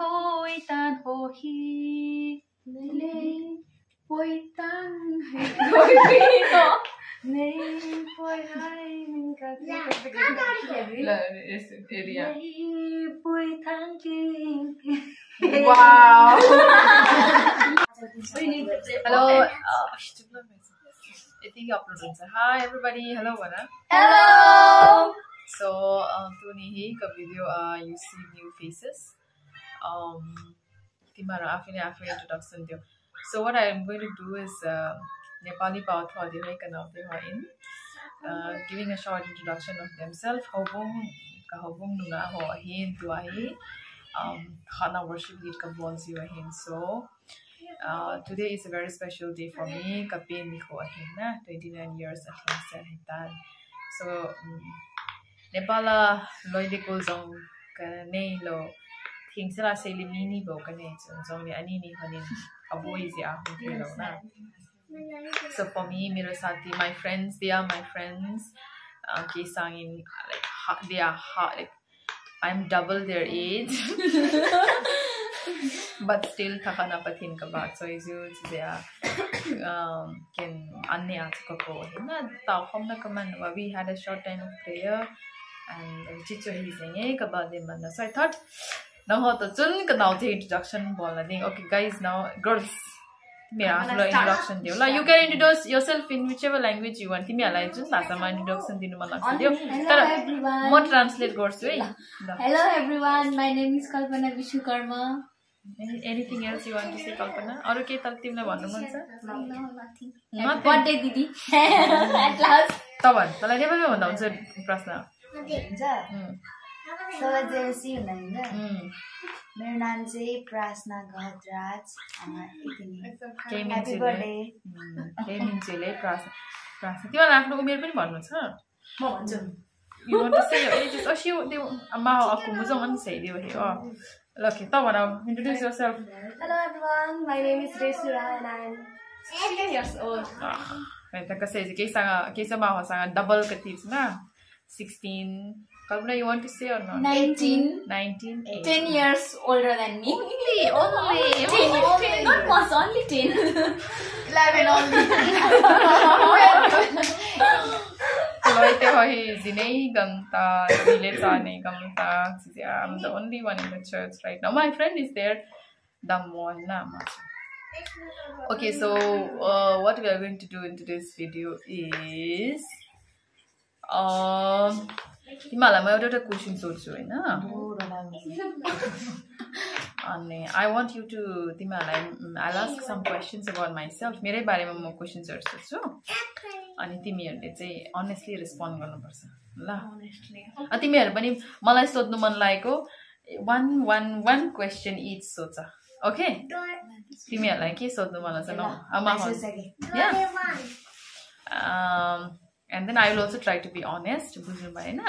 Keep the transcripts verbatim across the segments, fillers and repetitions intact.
Oi tan ho hi. Nei poi tan. Nei poi hai min ka ki. La, is area. Nei poi tan ki. Wow. Hello. Uh, I think you upload. Hi everybody. Hello, Vana. Hello. So, uh, tuni hi ka video, uh, you see new faces. Um, Timara, afine, afine introduction deo. So what I am going to do is, uh, Nepali pao thua deo hai ka nao te ho in, uh, giving a short introduction of themselves. Houbung, ka houbung nunga ho ahin, tua hi, um, Khana worship lead ka bol jiu ahin. So, uh, today is a very special day for me. Ka pen nikho ahin na, twenty nine years ahin sa hitan. So, um, Nepal a loi le gol jong ka nei lou. Theng sela sei le mi ni bou ka nei chun jong le ani ni honin aboi jeh a hung thei lou na. So for me, mera saathi, my friends, they are my friends. Uh, kei sangin, like, ha, they are ha, like, I'm double their age. But still, thakhat na Pathen ka ba choi jiu, they are, um, ken an ne a chu ka ko hi na, tao khom na ka man, we had a short time of prayer, and, uh, chi chu hi jeng e, ka ba de man na. So I thought, nangho to chun ka nao te introduction bol na ding. Okay, guys, now, girls, Mera, I'm gonna start. Introduction deo la. You can introduce yourself in whichever language you want. Timi a lai chun, lasa ma introduction ding man lasa deo. Hello, everyone. Mo translate gorsu, eh. Hello, everyone. My name is Kalpana Vishwakarma. Any-, anything else you want to say, Kalpana? Aru kei tah timi le bhannu man sa? No, no, nothing. Nothing. Birthday, didi. At last. Tabhan, talai dia bhannu man sa, Prasna. हुन्छ। उम्। सबैजना सी हुनुहुन्छ। उम्। मेरो नाम चाहिँ प्रार्थना गहतराज। अ, यति नै। Happy birthday। उम्, केही मान्छेले प्रार्थना, प्रार्थना। तिमीलाई आफ्नो उमेर पनि भन्नु छ? म भन्छु। You want to say your age? Oh, she, they, ma, aku mo jong an say, they were here. Oh. Okay, tabhan, introduce yourself. Hello everyone, my name is Resura and I'm sixteen years old. Ah, wait, ka say, kei sanga, kei sama ho sanga double ka ti na. Sixteen. Kalpana, you want to say or not? Nineteen. Nineteen. Ten years older than me. Only, only, ten, only ten. Not much, only ten. Eleven only. Loi te ho hi, ji nei gam ta, ji le cha nei gam ta. I'm the only one in the church right now. My friend is there. Dam mo na ma. Okay, so, uh, what we are going to do in today's video is, um, तिमीहरूलाई म एउटा, एउटा question सोध्छु, होइन? अनि I want you to, तिमीहरूलाई, mm, I'll ask some questions about myself. मेरै बारेमा म क्वेसन्सहरू सोध्छु। अनि तिमीहरूले चाहिँ honestly respond गर्नुपर्छ, ल? Honestly. अ, तिमीहरू पनि मलाई सोध्नु मन लागेको one, one, one question each सोच। Okay? तिमीहरूलाई के सोध्नु मन लाग्छ? ल, आमा, yeah? Um, and then I will also try to be honest, बुझ्नुभयो, होइन?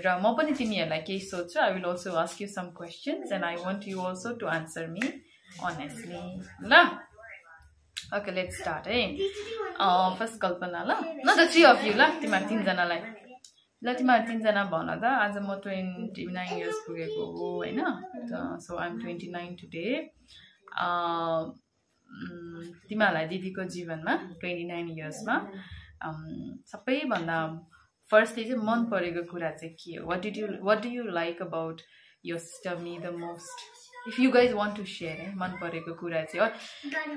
र म पनि तिमीहरूलाई केही सोध्छु। I will also ask you some questions and I want you also to answer me honestly, ल? Okay, let's start, है। अ, first कल्पना, ल? No, the three of you, ल? तिमीहरू तिनजनालाई। ल, तिमीहरू तिनजना भन त, आज म twenty nine years पुगेको हो, होइन? त, so I'm twenty nine today। अ, उम्, तिमीहरूलाई दिदीको जीवनमा twenty nine years मा, अम, सबैभन्दा firstly चाहिँ मन परेको कुरा चाहिँ के हो? What did you, what do you like about your sister, me the most? If you guys want to share, है, मन परेको कुरा चाहिँ, or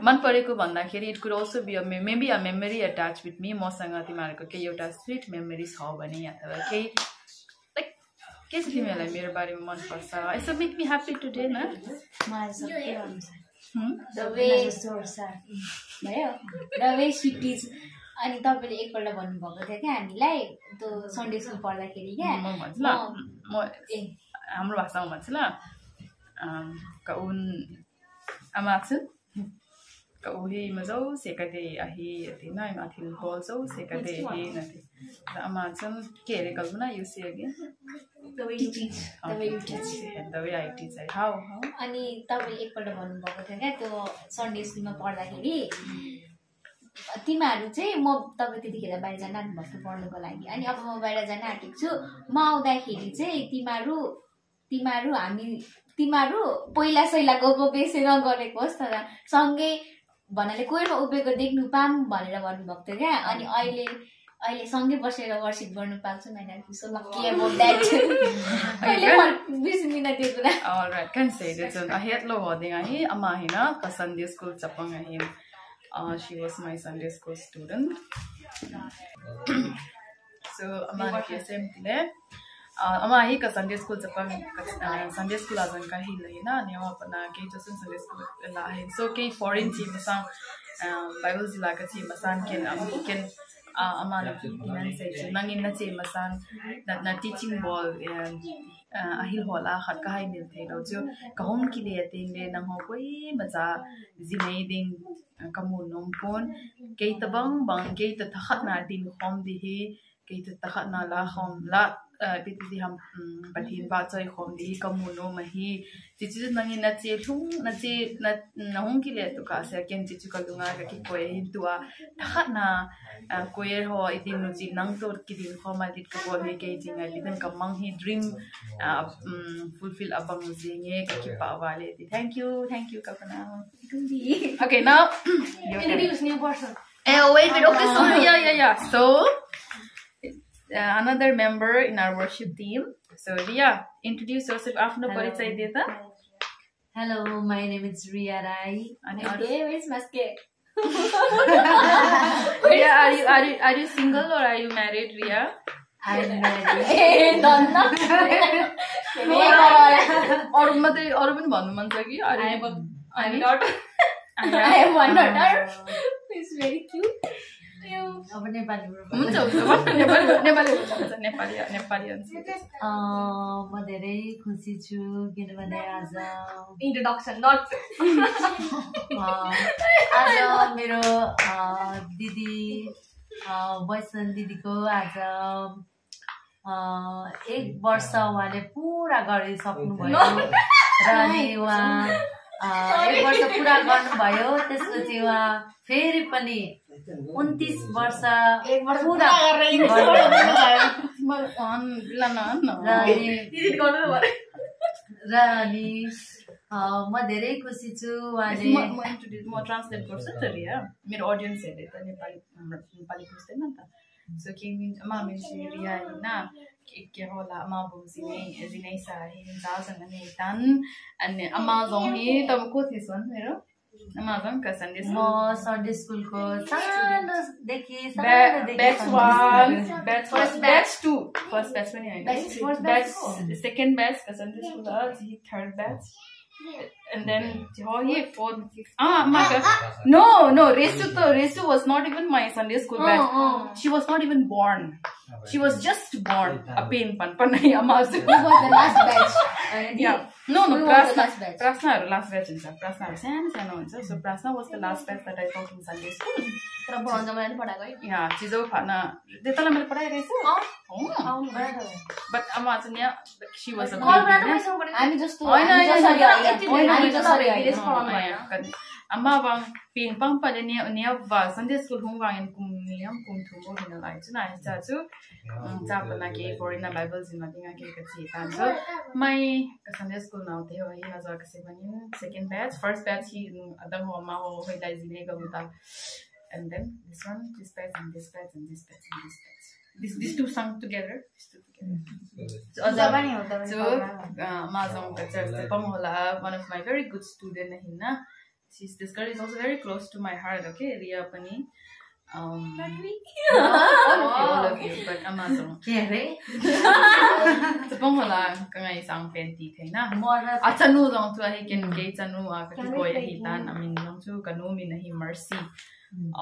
मन परेको भन्दाखेरि it could also be a me-, maybe a memory attached with me, मसँग तिमीहरूको केही एउटा sweet memory छ भने, अथवा केही, like, के छ तिमीहरूलाई मेरो बारेमा मनपर्छ? यसो make me happy today, ना? मलाई सबै मनपर्छ। हुँ? The way जस्तो छ। भयो? The way she teach। अनि तपाईँले एकपल्ट भन्नुभएको थियो क्या हामीलाई, त्यो Sunday school पढ्दाखेरि क्या। म भन्छु ल, म, म, ए। हाम्रो भाषामा भन्छु ल। अम, ka un, ama chun, ka u hi ima jouse ka dei ahi, ati na, ima thilbol jouse ka dei ahi, nati. Ama chun, ke re Kalpana, you say again. The way you teach. The way you teach. The way I teach, I, how, how? अनि तपाईँ एकपल्ट भन्नुभएको थियो क्या, त्यो Sunday school मा पढ्दाखेरि, तिमीहरू चाहिँ, म, तपाईँ त्यतिखेर बाहिर जान आँट्नुभएको थियो पढ्नुको लागि, अनि अब म बाहिर जान आँटेको छु, म आउँदाखेरि चाहिँ तिमीहरू, तिमीहरू हामी तिमीहरू पहिला सैला गएको बेसी नगरेको होस् तर सँगै भन्नाले कोही उभिएको देख्नु पाऊँ भनेर भन्नुभएको थियो क्या। अनि अहिले अहिले सँगै बसेर वर्सिप गर्नु पाएको छु, मैले so lucky about that. अहिले म बिर्सिदिनँ त्यो कुरा. Alright, kan sei de chun ahet lo ho ding ahi, ama hi na ka Sunday school chapang ahi. Uh, she was my Sunday school student. So ama hi ke sem tile. Uh, ama hi ka Sunday school chapang ka uh, Sunday school a jong ka hi le na ne wa pa na ke to Sunday school la hin. So ke foreign team sang uh, Bible zila ka team sang ken am ken uh, ama na ki nan sei chu nangin na che masan na, na teaching bol um, uh, ahil hola khat ka hai mil thei lo chu ka hong ki le teng le nang ho koi ma cha zinei ding uh, ka mu nom pon kei ta bang bang kei ta thakhat na din khom di hi kei ta thakhat na la khom la uh, pi ti ham um, Pathen va choi khom di hi ka mu nom ahi. Chichu nangin na che lhung na che na na hung ki le tu ka se ken chichu ka lunga ka ki koi hin tua thakhat na koi ho itin nu chi nang to ki din kho ma dit ka bol hi kei chi ngai bidan ka mang hi dream uh, um, fulfill abang jing e ka ki pa va le ti. Thank you, thank you ka pa na. Okay, now Introduce new person. Eh, wait, wait, okay, so yeah, yeah, yeah. So uh, another member in our worship team. So Ria, introduce yourself. Apno parichay de ta. Hello, my name is Ria Rai. Ani Okay, where's Maske? Ria, are you are you are you single or are you married, Ria? I'm married. Eh, donna. Or mate or bhi banu man saki. Are I you? have a Ani? daughter. I I have one daughter. It's very cute. You. अब नेपालीबाट हुन्छ हुन्छ नेपाली नेपाली हुन्छ नेपाली नेपाली हुन्छ. अँ, म धेरै खुसी छु किनभने आज Introduction, not. अँ, आज मेरो अँ, दिदी अँ, वैष्णव दिदीको आज अँ, एक वर्ष उहाँले पुरा गरिसक्नुभयो र अनि उहाँ अँ, एक वर्ष पुरा गर्नुभयो, त्यसपछि उहाँ फेरि पनि उन्तिस वर्ष एक वर्ष पुरा पुरा गरेर गर्नुभयो। म अन बिला न अन र अनि Visit गर्नु पर्यो. र अनि अँ, म धेरै खुसी छु उहाँले म म इन्ट्रोड्युस म ट्रान्सलेट गर्छु नि त रिया. मेरो अडियन्सहरूले त नेपाली नेपाली बुझ्दैन नि त. सो के मिन अमा मिन्स रिया होइन के के होला अमा बुझिने जिनै साहिन जाजन अनि तान अनि अमा जौँ त म को थिएछ मेरो अमा जौँ का सन्देश म सन्डे स्कुलको सानोदेखि सानोदेखि batch Sunday one school. Batch first batch two first batch पनि होइन First batch batch. Second batch का सन्देश स्कुल जी थर्ड ब्याच and then हो ये फोर्थ अँ माका no no रेसु त रेसु was not even my Sunday school batch. She was not even born. She was just born. Apen pan pan nahi ama se. Who was the last batch? Yeah. No, no, Who was the प्रार्थना last batch? प्रार्थनाहरू last batch हुन्छ. प्रार्थनाहरू सानो सानो हुन्छ. So प्रार्थना was the last batch that I taught in Sunday school. तर पढाउन मैले पढाएको है. यहाँ चिजो खाना देताला मैले पढाइरहेछु. अँ, हो. आउनु पर्यो। But अमा चाहिँ यहाँ she was a कलबाट baby. पैसा पढाएको. हामी जस्तो होइन, हामी होइन, जसरी होइन, होइन, यति होइन, हामी धेरै जसरी धेरै होइन। पढाउनु भएन। अँ, कति- अमा बाङ पिङ पाङ पले ने ने वा सन्डे स्कुल हुङ वाङ इन कुम नियम कुम थुम बो हिन लाइ चाहिँ ना हिचा छु जा पना के फॉरेन ना बाइबल जिन मा दिंगा के कति तान सो माई का सन्डे स्कुल ना होते हो ही ना जा कसे बनी सेकंड बैच फर्स्ट बैच ही अदम हो मा हो होई लाइ जिने का होता. And then this one, this batch and this batch and this batch and this batch. This these two sung together. These two together. So, उता पनि हो, उता पनि so पढाउनु। uh, मा जौँ का चर्च त पम होला one of my very good student है ना. She's this girl is also very close to my heart. Okay, रिया पनि. Um, all of you, all of you, but अमा जौँ. के अरे त पम होला का ngai sang pen ti thei na. म र A chanu jong chu ahi ken ke chanu a ka ti koi ahi tan a min jong chu ka nu min ahi Mercy.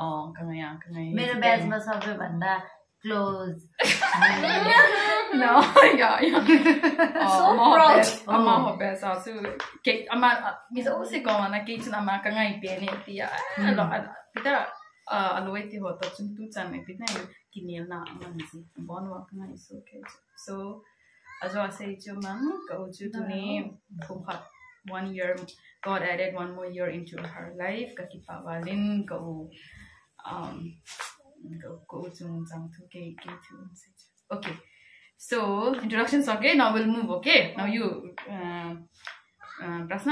Oh, ka ngai a ka ngai. मेरो ब्याचमा सबैभन्दा close No, yeah, yeah. So Oh, proud. Ama ho best a chu ke ama mi so se ko na ke chun ama ka ngai pe ne ti a. Lo a pita a lo ti ho to chun tu chan ne pita ki ne na ama ni si. Bon wa ka ngai so ke. So ajo a sei chu man ka u chu tu ni kum khat one year, God added one more year into her life. Ka kipa valin ka u um ka u chung chang thu ke ke thu sei chu. Okay. So introductions, okay. Now we'll move, okay. Now you uh, Uh, प्रश्न?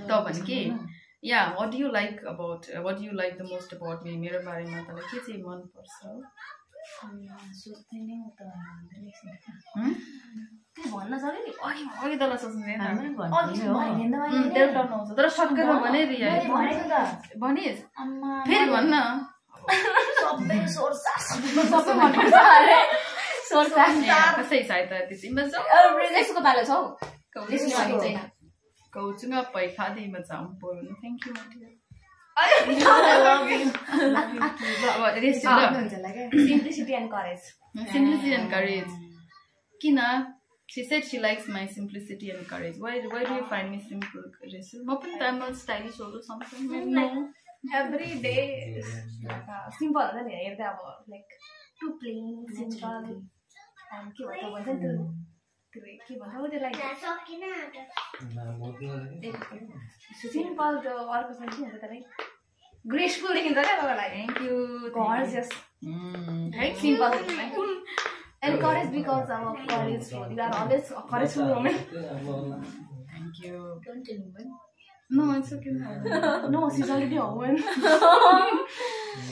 तो बन के, या, what do you like about, uh, what do you like the most about me? मेरो बारेमा तँलाई के चाहिँ मन पर्छ? सोध्ने नै हो त, हामीले लेख्छ नि। हम्म? त्यो भन्न सक्यो नि, अघि, अघि तँलाई सोध्ने नै। हामीले भन्ने अघि हो। भनिदिनु भयो नि। तेरो turn आउँछ। तर shortcut मा भन। भनिदिए। मैले भनेको त। भनिस्? आम्मा, फेरि भन न। सबै सोर्सा। सबै भन्नुपर्छ। अरे, सोर्सा। ए, कसै सायद त्यति, म जाउँ। अ, यसको पालो छ हौ। यसको पालो छैन। Kau chunga pai kha di ma chang pon. Thank you, my dear. I love you. Love you too. Love, love, rest ल। Simplicity and courage. Simplicity and courage. Kina, she said she likes my simplicity and courage. Why, why do you find me simple, Resu? Ma pun Tamil stylish or something? No. Every day is, uh, simple, like, too plain, simple. And के भन्छ, भन्छ नि त्यो, के भन्छ हौ त्यसलाई? Simple, त्यो अर्को शब्द के भन्छ त्यसलाई? Graceful देखिन्छ क्या तपाईँलाई? Thank you, thank you. Gorgeous. Mm, thank you. Simple देखिन्छ। And courage because of courage. You are always a courageful woman. Thank you. Don't tell him, man. No, it's okay. No, she's already a woman.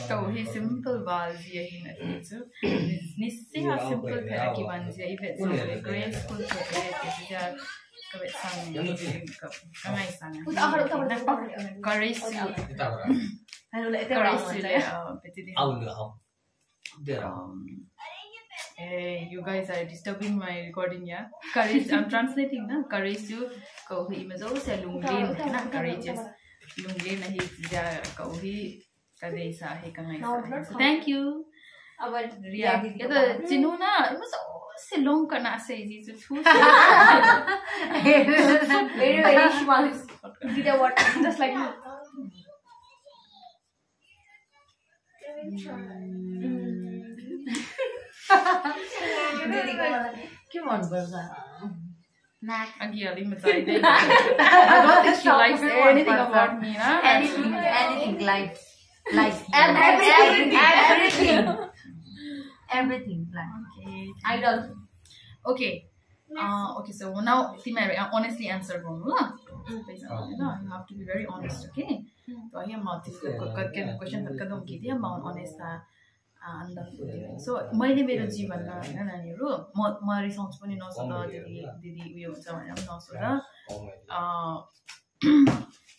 तो ही simple बाल जी यही नहीं है जो निस्से आ simple तरह की बन जी इवे so graceful तो है कि जा कबे सामने कब कमाई सामने। Courage to, courage to ले, uh, peti di. Aulu, aulu. Um, eh, you guys are disturbing my recording, yeah? Courage, I'm translating, na? Courage to, kau hi ima jo se lunglen, na? Courageous. Lunglen na hi ja kau hi ka deisa hi ka ngaisa hi. So, thank you. Ria, ya to chinu na, ima jo se long ka na se ji chu thu. Very, very small. Did I what? Just like you. के मन पर्छ? Agi ali ma chai de. I don't think she likes anything about me, na? Anything, anything, like, like, everything, everything, everything, like, okay. Idol. Okay. Uh, okay, so now, ti mai, uh, honestly answer गर्नु ल। Mm. You have to be very honest, okay? Mm. तो अभी हम आते हैं, क-, क-, क-, question का कदम की थी, हम honest था, uh, and then, so, मैले मेरो जीवनमा, होइन, नानीहरू, म, म रिसाउँछु पनि नसुन, दिदी, दिदी उयो हुन्छ भनेर पनि नसुन। Uh,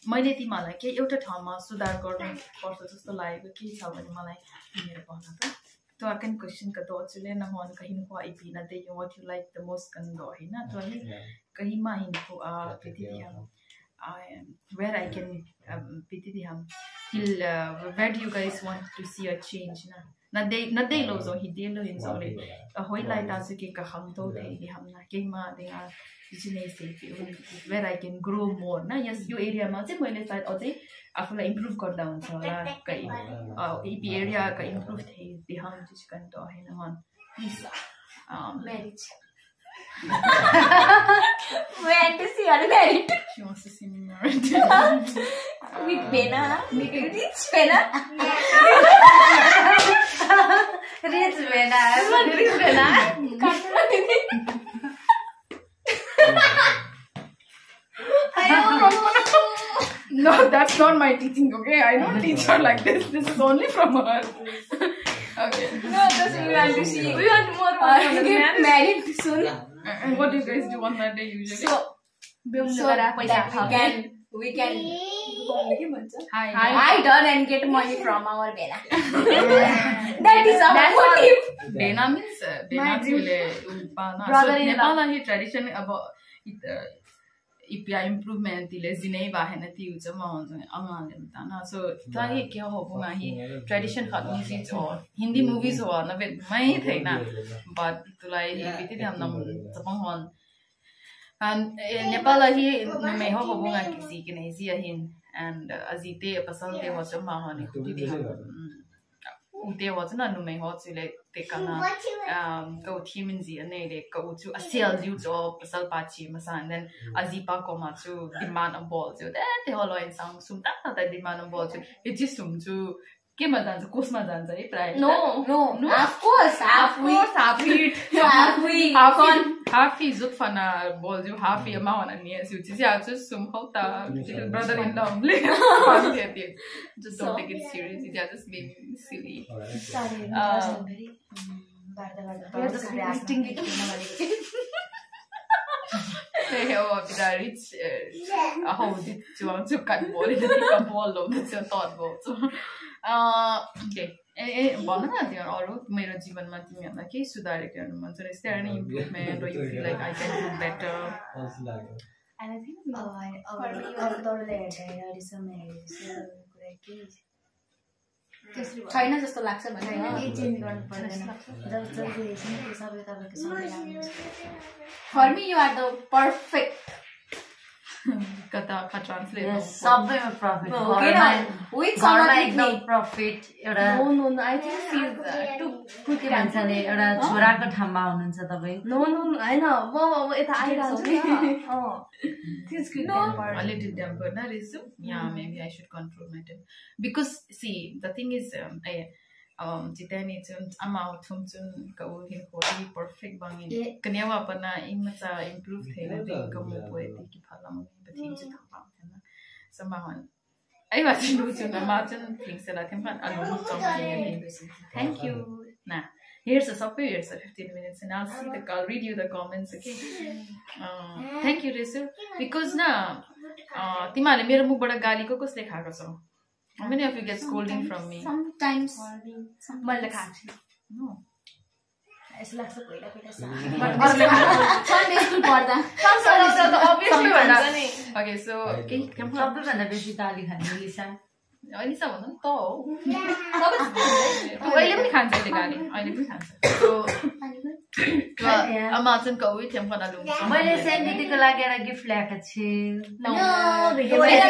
मैले तिमीहरूलाई केही एउटा ठाउँमा सुधार गर्नु पर्छ जस्तो लागेको केही छ भने मलाई तिमीहरू भन त। तो अकन question ka do chule na hon kahin ko ipi na de what you like the most kan do hi na to hi kahi ma hin ko a piti di ham. I am where I can, um, piti di ham. He'll, uh, where do you guys want to see a change na? Na de, na de lo zo hi de lo hin zo le. A hoi lai ta su ke ka ham to de di ham na ke ma de a. Ji ne se pi un where I can grow more na. Yes, your area ma che moi le sa o che a fu la improve kar da un sa la ka i, uh, ipi area ka improve the di ham ji kan to hi na hon. Please. Um, marriage. When to see are married. She wants to see me married. With Bena. With rich Bena. Rich Bena. Rich Bena. No, that's not my teaching, okay? I don't teach her like this. This is only from her. Okay. No, just we want to see. We want more. Get married soon. And what do you guys do on that day usually? So, so that we can, we can hide, hide and get money from our Bena. That is our motive. Bena means, uh, Bena means brother-in-law. Nepal hi tradition about it, uh, ipia improvement ti le jinei ba hena ti u chama on jong anga le ta na. So ta hi ke ho bunga hi tradition khat movies or Hindi movies ho na vet mai thei na. But tulai hi piti dam nam chapang hon. And, eh, Nepal hi numei ho ho bunga kisi kinei ji ahin. And, uh, aji te pasal te ho chama hon ni ti ti. Ute ho chun a numei ho chu le te kana, um, ka u thimin ji anei le ka u chu a sel jiu chu pasal pa chi masa, and then a jipa koma chu demand a bol chu te te ho loi sang sum ta ta demand a bol chu. Hichi sum chu Kima jancha, kusma jancha, eh, try. No, no, no. Of course, half wheat. Of course, half wheat. Half wheat. Half wheat. Half wheat, jut fana bol ju, half wheat amount ani, so, just somehow ta, little brother in law. Just don't take it serious. They are just being silly. Sorry, um, just very, mm, bad, bad, bad, bad, bad. Hey, oh, the rich, uh, how did you want to cut ball? The big ball of the thought ball. So, uh, okay. Eh, eh, बोलना ना दिया और मेरा जीवन में तुम याद कि सुधार करना मन. So, is there any improvement, or you feel like I can do better? And I think oh, I, oh, for me, I thought that I already some areas, so, like, China just the laksa. China change गर्नु पर्दैन. जब जब relation को सबै तपाईको सबै राम्रो छ. For me, you are the perfect. कता का translate? Yes, सबैमा perfect. Okay, घरमा, with घरमा एकदम perfect. एउटा no, no, no, I think she's, uh, too good. के भन्छ अरे, एउटा छोराको ठाउँमा हुनुहुन्छ तपाईँ. No, no, no, होइन, म, म, म यता आइरहेको छु कि. She's good tempered. A little tempered, na, Resu? Yeah, maybe I should control my temper. Because, see, the thing is, um, I, um, Jitani chun, ama thum chun, ka u hin khoti perfect bang in. Ka neo a pat na, imacha improve thei na ding ka mu poi ti kiphalam, Pathen chu thangvah thei na. So, ama hon. Ai, wa chun, chun, ama chun, thing se la, them kan, alu, chong, thing, thing, thing. Thank you. Na, here's a software, here's a fifteen minutes, and I'll see the, I'll read you the comments, okay? Uh, thank you, Resu. Because na, uh, तिमीहरूले मेरो मुखबाट गाली कसले खाएको छौ? How many of you get scolding from me? Sometimes. Sometimes. मैले खाएको छु. No. यसो लाग्छ, पहिला पहिला सा-, Sunday school पढ्दा. Obviously भन्छ नि. Okay, so, सबैभन्दा बेसी गाली खाने लिसा. अलिसा भन्नु नि त हो। अहिले पनि खान्छ उसले गाली, अहिले पनि खान्छ। So, अमा चाहिँ कौवी थियौँ खाना लुम। मैले सेन्टिटीको लागि एउटा गिफ्ट ल्याएको छु। No, video, video,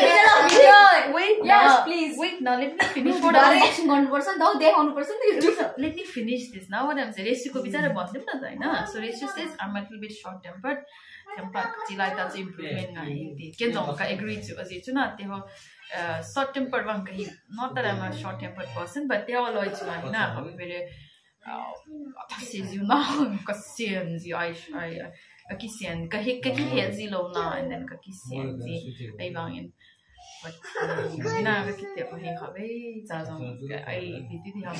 video. Wait, yes, please. Wait, now let me finish what I'm saying. Direction गर्नुपर्छ नि त, देखाउनुपर्छ नि त, YouTube. Let me finish this. Now what I'm saying, रेसुको विचार भनिदिउँ न त, होइन? So रेसु says, I'm a little bit short tempered. Temper चिलाइ त चाहिँ इम्प्रुभमेन्ट गाइदिए। के जौं का एग्री छु, अझै छु न, त्यो, अ, short tempered one कहीं, not that I'm a short tempered person, but त्यो लोई छु न, अब मेरे, अ, अथासे जिउ न, कसियन जिउ, I, I, अ, कसियन, कहीं, कहीं हे जिउ लो न, and then कसियन जिउ, I bang in. But, अ, ना, कहीं ते पहे खबे, जा जौं, I, दीदी दी हम।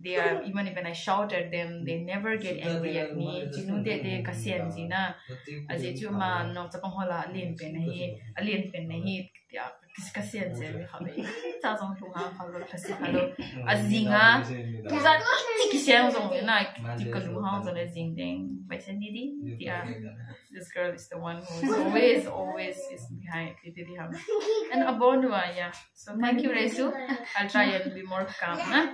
They are, even when I shout at them, they never get angry at me. Chinu de de kasian jina. Aje chu ma no chapang hola alien pen nahi, alien pen nahi. Ya, kasian je me khabe. Cha jong tu ha khalo, kasi khalo. Ajinga. Tu ja ti kisian jong na, ti ka lu ha jong ajing ding. Bai sen ni di. Ya. This girl is the one who is always, always is behind. Ti ti di ham. And abon wa ya. So thank you, Resu. I'll try and be more calm, na?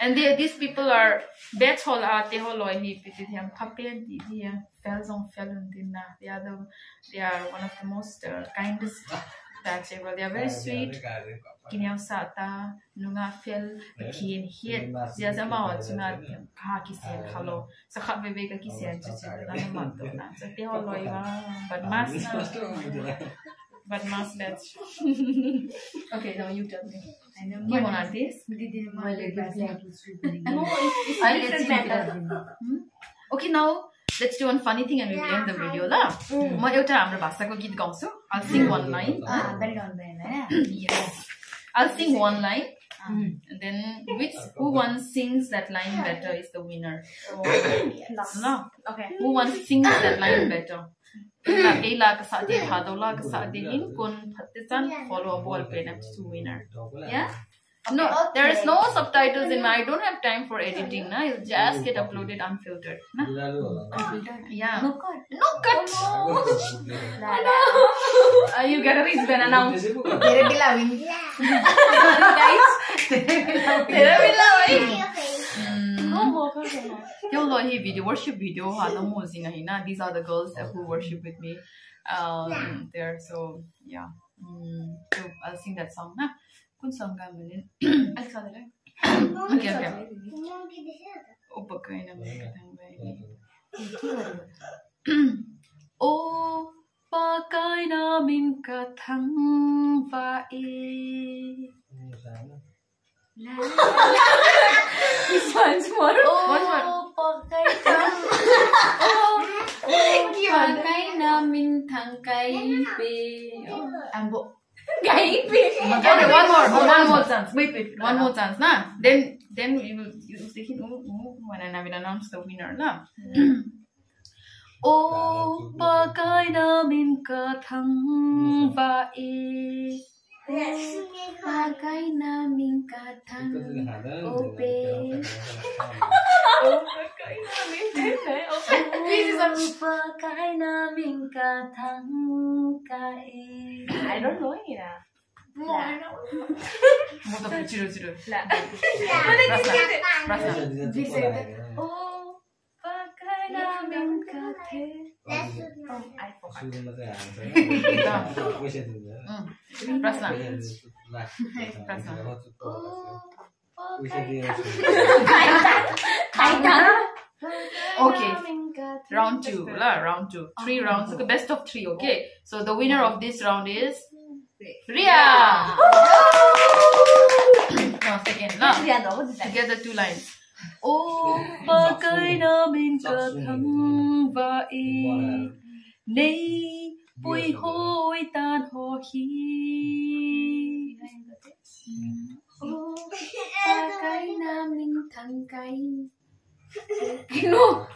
And they, these people are, batch hol a te hol loi hi, piti thiam phapen ti ti a, fel jong fel un tin na. They are the, they are one of the most, uh, kindest batch ever. They are very sweet. Kineo sa ta, nunga fel, the kin hiet. Zia zama wa chuna ka kisen khalo. Sa kha bebe ka kisen chu chu na ma to na. Sa te hol loi wa, but mas na. But must match. Okay, now you tell me. I know. You want this? Didi, my leg is like it's sweeping. No, it's, it's I get different matter. Hmm? Okay, now let's do one funny thing and we end the video, la. Mm. म एउटा हाम्रो भाषाको गीत गाउँछु. I'll sing one line. Ah, very good, very good. Yes. I'll sing one line. Mm. And then which, who one sings that line better is the winner. Oh, yes. No? Okay. Who one sings that line better? Ei la, ei la ka sa de, ha do la ka sa de hin, kon phat te chan, follow a bol pen up to winner. Yeah? No, there is no subtitles in my, I don't have time for editing, na. It'll just get uploaded unfiltered, na. Yeah. No cut. No cut. Oh, no. Uh, you gotta reach Ben now. Guys, तेरे भी लाओ। Hmm. Yo, lo hi video, worship video ha, no mo zing ahi na. These are the girls that who worship with me. Um, there, so yeah. Mm, so I'll sing that song na. Kun song ka minin? Alexander. Okay, okay. Opa kaina min kathang bai. Opa kaina min kathang bai. This one's more. Oh, pakai na. Oh, pakai na min thang kai pe. Oh, ambo. Kai pe. Okay, one more, one more chance. Wait, wait. One more chance, na? Then, then we will, you, you, you, when I will announce the winner, na? O pakai na min ka thang va e. Pakai na min ka thang o pe. O pakai na min ka thang ka e. I don't know it. Mo to chiro chiro. La. Mana kisi. Prasna. Prasna. O pakai na min ka the. Oh, I forgot. Prasna. Prasna. Okay. Round two, la, round two. Three rounds. Okay, best of three, okay? So the winner of this round is Ria. No, second, la. Together, two lines. O pakai na min ka thang va e. Nei pui hoi tan ho hi. O pakai na min thang kai. No.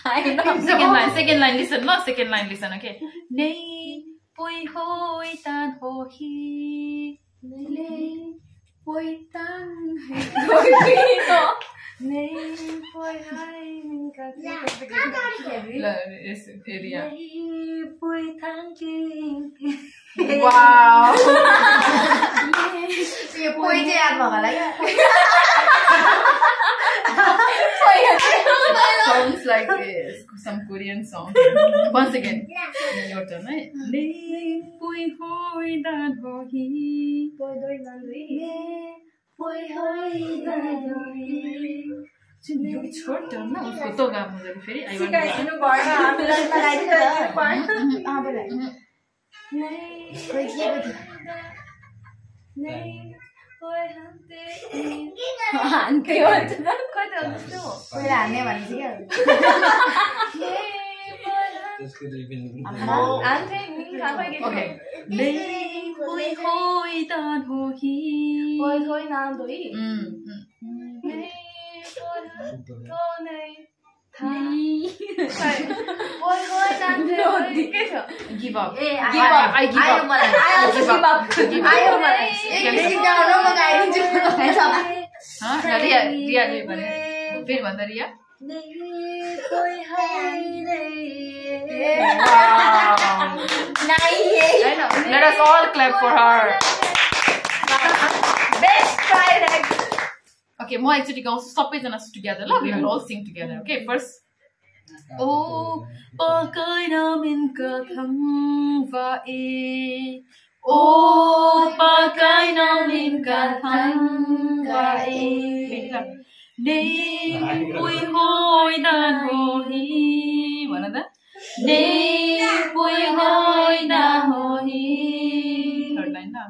Hai no. Second line, second line, listen, no, second line, listen, okay? Nei pui hoi tan ho hi. Nei pui tan hoi hi no. Nei pui hai min ka. La, is area. Nei pui thang ki. Wow. Ye poi je aap maga lagi. Sounds like, eh, some Korean song. Once again, your turn, right? Nei pui hoi dan ho hi. Poi doi dan doi. Nei pui hoi dan ho hi. It's her turn na, usko to ga mujhe phir. I want to. Aa, bole. Nahi. Koi kiya bata. Nahi. Koi hante. Hante ho to. Koi to to. Koi la ne wali si kya? Nahi, koi hante. Amma. Hante, min ka koi ke. Okay. Nahi, koi hoi dan ho hi. Koi hoi nan doi. Mm, mm. Nahi, koi hante. Koi nahi. Tha. Nahi. Koi, koi, koi, nan de, no, koi, di-, kaise ho? Give up. Eh, give up. I, I give up. I also give up. Give up. I also give up. Give up. Yes. Yes. Yes. Hands up. Haan, Ria, Ria, Ria, bole. Phir bole, Ria. Nahi, koi hai nahi. Wow. Nahi hai. I know. Let us all clap for her. Best try, like. Okay, mo ek choti gaun, sabhi jana together la, we will all sing together. Okay, first. O pakai na min ka thang va e. O pakai na min ka thang va e. Nei pui hoi dan ho hi. One of them. Nei pui hoi dan ho hi. Third line na.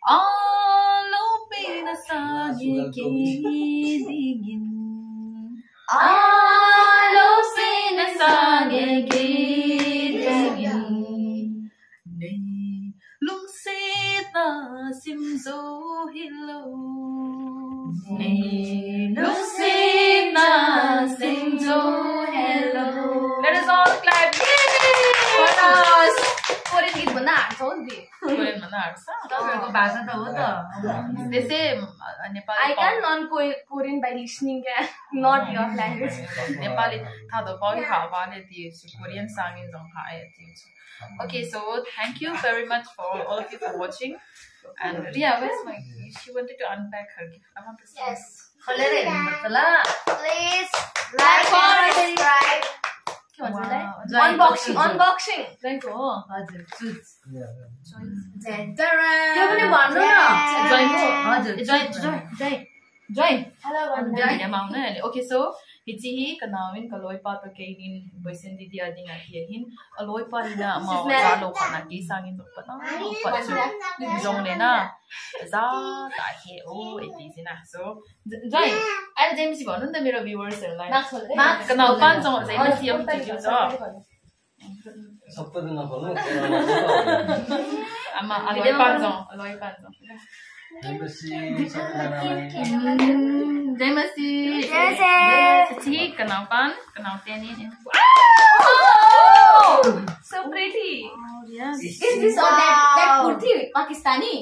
Alo pina sa nge ke dingin. Alo pina sa nge ke dingin. Nei lungsetna simjo hilou. Nei lungsetna simjo hilou. Let us all clap. Yay! Chorus. Korean git bana, chon di. Korean bana, sa? Tabhi to bhasha to wo to. Jaise, uh, Nepali I can learn Ko-, Korean by listening, eh, not your language. Nepali, tha to pao hi ha va le ti, Korean sang in jong ha e ti. Okay, so thank you very much for all of you for watching. And Ria, where's my, she wanted to unpack her gift. I want to see. Yes. Please like and subscribe. Wow. Unboxing, unboxing. Join ko. Hajur, suits. Join. Join. Join. Join. Join. Join. Hello, join. Okay, so Hiche hi kanaovin kaloipa toh keinin boysen didi a dinga hi ahin. Aloipa hi na ama jalo pa na kei sangin jong pa na pa chu jong le na ja ta he o e ti si na. So Jai, ai James ko nun da mira viewers lai. Kanaopan jong James si am ti jo. Ama aloipan jong, aloipan jong. James si. Hiche kanaopan, kanaote ni. Oh! So pretty. Is this or that, that kurti? Pakistani?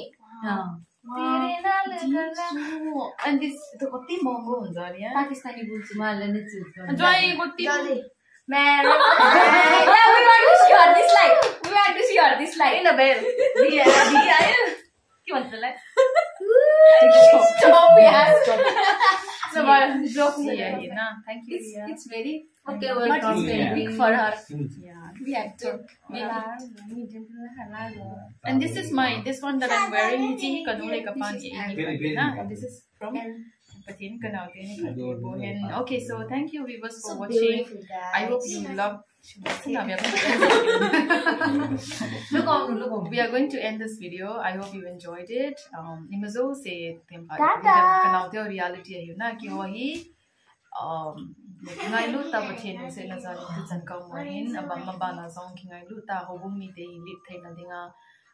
And this to koti mongo hunjo ri. Pakistani bulchi mala ne chu. Jai koti. Mary. Yeah, we want to see your dislike. We want to see your dislike. Annabelle. Dia, dia. Ki matlab hai? Stop yaar. Stop. Joke. Thank you. It's very Okay, well, it's very big for her. Yeah. We have to. And this is my, this one that I'm wearing. Hiche hi kanu le kapan che. And this is from Pathen kanaote ni kati bohen. Okay, so thank you viewers for watching. I hope you love. We are going to end this video. I hope you enjoyed it. Um, imajo se tempa kanaote reality ahi na ki ho hi. Um, ngailut ta Pathen lungsetna jal in tuchan ka um ahin, abang abang a jong kingailut ta, houbung mite hi lip theina dinga,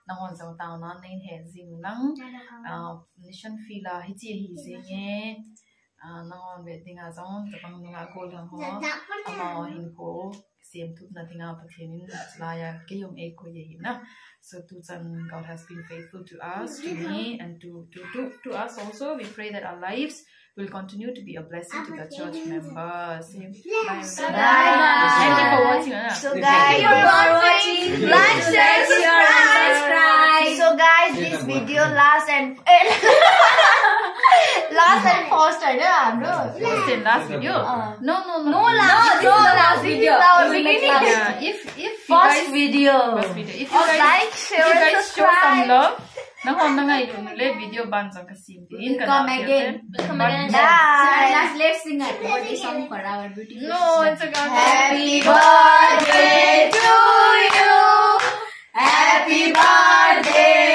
nahon jong taona nei he jing lang, uh, mission field a hiche hi jing e, uh, nahon ve dinga jong, tabang nunga gollhang ho, amaho hinkho, semthupna dinga Pathen in laiya kei jong eikoi ahi na. So tuchan God has been faithful to us, to me, and to, to, to, to us also. We pray that our lives will continue to be a blessing to the church members. Same. Bye. Bye. Thank you for watching. So guys, thank you for watching. Like, share, subscribe. So guys, this video last and last and first, right? Last and last video. Uh, no, no, no. No, last, no, last video. This is our beginning. Yeah, if if first video. First video. If you guys, like, share, if you guys show some love, nahon na ngailut le video ban jong ka sim. We'll come again. We'll come again. Bye. Let's sing a birthday song for our beautiful sister. No, it's a Happy birthday to you. Happy birthday